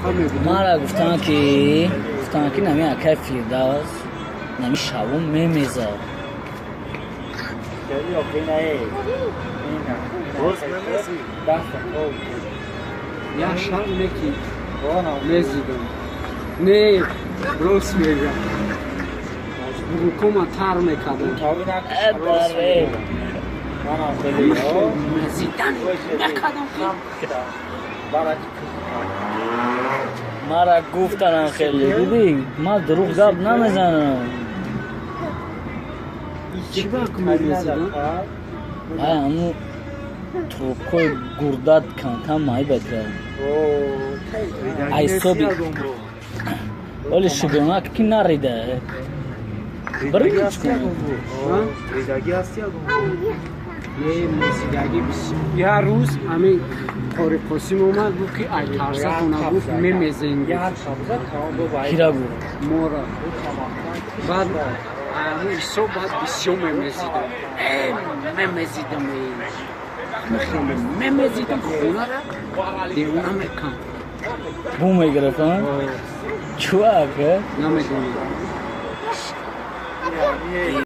Мебудам. Мара гуфтанд, ки нами акай Фирдавс нами шавум мемезад. Боз мемезӣ? Як шаб неки мезидам, не, рост мегам, рукома тар мекардам. Э, Мезидан накардам ки. Мара гуфтанам, хеле дидӣ, ман дурӯғ гап намезанам. Чӣ ба мемезидам? Ай, ҳаму трубкои гурдат камкам майба кард. Айсоби оли шугонак ки нарида. Ридагӣ ҳасти ягон? Не, мезидагӣ як рӯз ҳамин Қори Қосим омад, гуфт ки ай тарсатона, гуфт, мемезен. Кира гуфт? Мора. Баъд ҳисоб, баъд бисёр мемезидам, мемезидам, хеле мемезидам, хонара девона мекан. Бу мегирифт, чӯ ака? Намедонам.